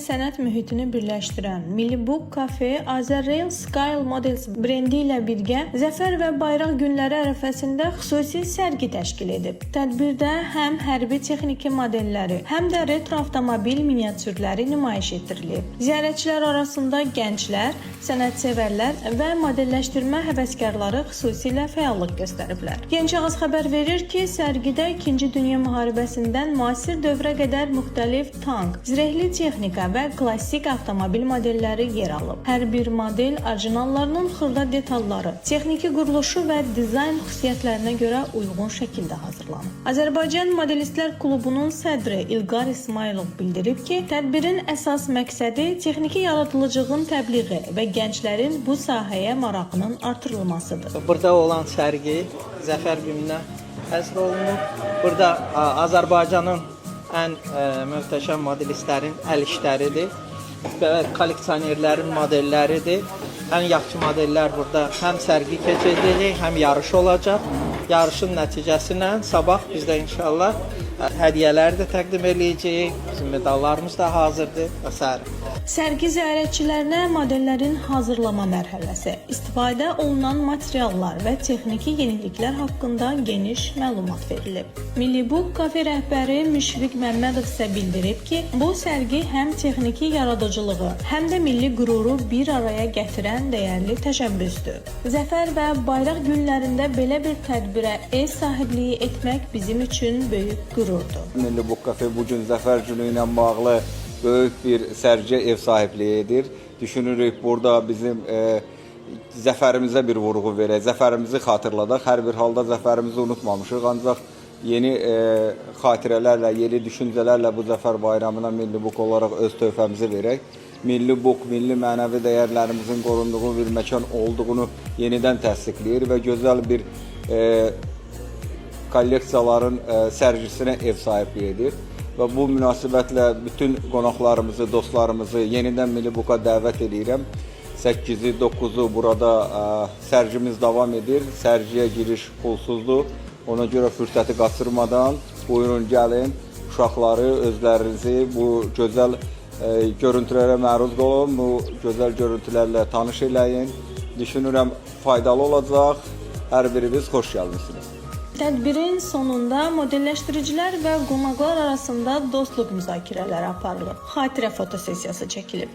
sənət mühitini birləşdirən Milli Book Cafe Azərrail Scale Models brendi ilə birgə Zəfər və Bayraq günləri ərəfəsində xüsusi sərgi təşkil edib. Tədbirdə həm hərbi texniki modelləri, həm də retro avtomobil miniatürləri nümayiş etdirilib. Ziyarətçilər arasında gənclər, sənətsevərlər və modelləşdirmə həvəskarları xüsusilə fəallıq göstəriblər. Gənc Ağız xəbər verir ki, sərgidə İkinci Dünya müharibəsindən müasir dövrə qədər müxtəlif tank, zirehli texnika və klassik avtomobil modelləri yer alıb. Hər bir model orijinallarının xırda detalları, texniki quruluşu və dizayn xüsusiyyətlərinə görə uyğun şəkildə hazırlanıb. Azərbaycan Modelistlər Klubunun sədri İlqar İsmayılov bildirib ki, tədbirin əsas məqsədi texniki yaradıcılığın təbliği və gənclərin bu sahəyə marağının artırılmasıdır. Burada olan sərgi Zəfər gününə həsr olunub. Burada Azərbaycanın ən möhtəşəm modelistlərin əl işləridir və kolleksionerlərin modelləridir. Ən yaxşı modellər burada həm sərgi keçiriləcək, həm yarış olacaq. Yarışın nəticəsi ilə sabah biz də inşallah hədiyyələr də təqdim eləyəcəyik. Bizim medallarımız da hazırdır və sair. Sərgi ziyarətçilərinə modellərin hazırlama mərhələsi, istifadə olunan materiallar və texniki yeniliklər haqqında geniş məlumat verilib. Milli Book Cafe rəhbəri Müşfiq Məmmədov isə bildirib ki, bu sərgi həm texniki yaradıcılığı, həm də milli qüruru bir araya gətirən dəyərli təşəbbüsdür. Zəfər və Bayraq günlərində belə bir tədbirə ev sahibliyi etmək bizim üçün böyük qürurdur. Milli Book Cafe bu gün Zəfər günü ilə bağlı böyük bir sərgiyə ev sahibliyi edir. Düşünürük burada bizim zəfərimizə bir vurğu verək, zəfərimizi xatırladaq. Hər bir halda zəfərimizi unutmamışıq, ancaq yeni xatirələrlə, yeni düşüncələrlə bu Zəfər bayramına Milli Book olaraq öz töhfəmizi verək. Milli Book milli mənəvi dəyərlərimizin qorunduğu bir məkan olduğunu yenidən təsdiqləyir və gözəl bir kolleksiyaların sərgisinə ev sahibliyi edir. Və bu münasibətlə bütün qonaqlarımızı, dostlarımızı yenidən Milli Buka dəvət eləyirəm. 8-i, 9-u burada sərgimiz davam edir. Sərgiyə giriş pulsuzdur. Ona görə fürsəti qaçırmadan buyurun gəlin, uşaqları, özlərinizi bu gözəl görüntülərə məruz qalın, bu gözəl görüntülərlə tanış eləyin. Düşünürəm faydalı olacaq. Hər biriniz xoş gəlmisiniz. Tədbirin sonunda modelləşdiricilər və qonaqlar arasında dostluq müzakirələri aparılıb. Xatirə fotosessiyası çəkilib.